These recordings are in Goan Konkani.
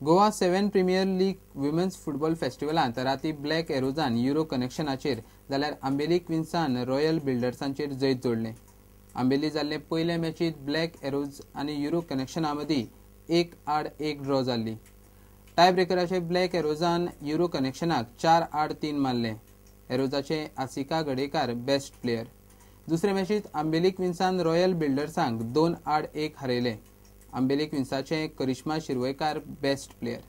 Goa 7 premier league women's football फेस्टिवलांत राती ब्लॅक एरोजान युरो कनेक्शनाचेर जाल्यार आंबेली क्विन्सान रॉयल बिल्डर्सांचेर जैत जोडलें. आंबेली जाल्ले पयले मॅचींत ब्लॅक एरोज आनी युरो कनेक्शना मदीं 1-1 ड्रॉ जाल्ली. टाय ब्रेकराचेर ब्लॅक एरोजान युरो कनेक्शनाक 4-3 मारले. एरोजाचे आसिका गडेकार बेस्ट प्लेयर. दुसरे मॅचींत आंबेली क्विन्सान रॉयल बिल्डर्सांक 2-1 हारयले. आंबेली क्विन्साचे Karishma Shirvaikar best player.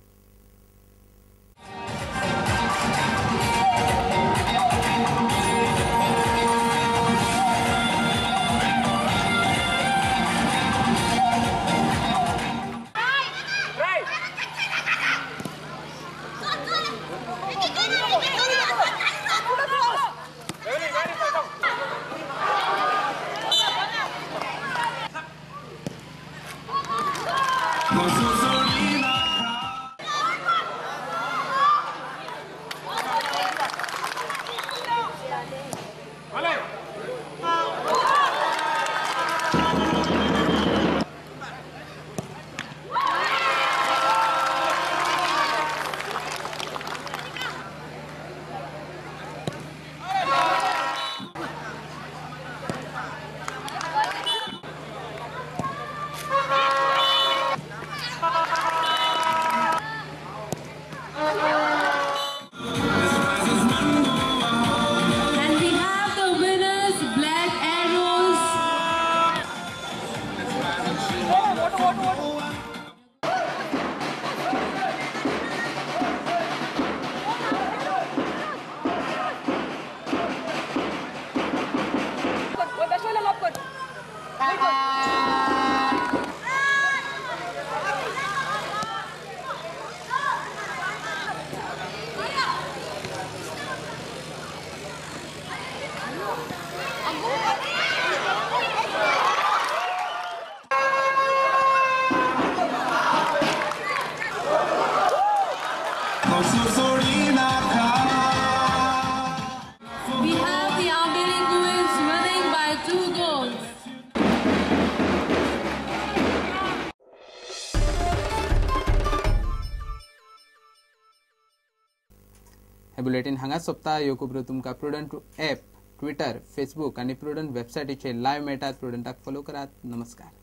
We have the Ambeli Queens winning by 2 goals. हे बुलेटिन हांगा सोंपता. ह्यो खबरो तुमकां प्रुडंट ॲप, ट्विटर, फेसबूक आनी प्रुडंट वेबसायटीचेर लायव्ह मेळटात. प्रुडंटाक फॉलो करात. नमस्कार.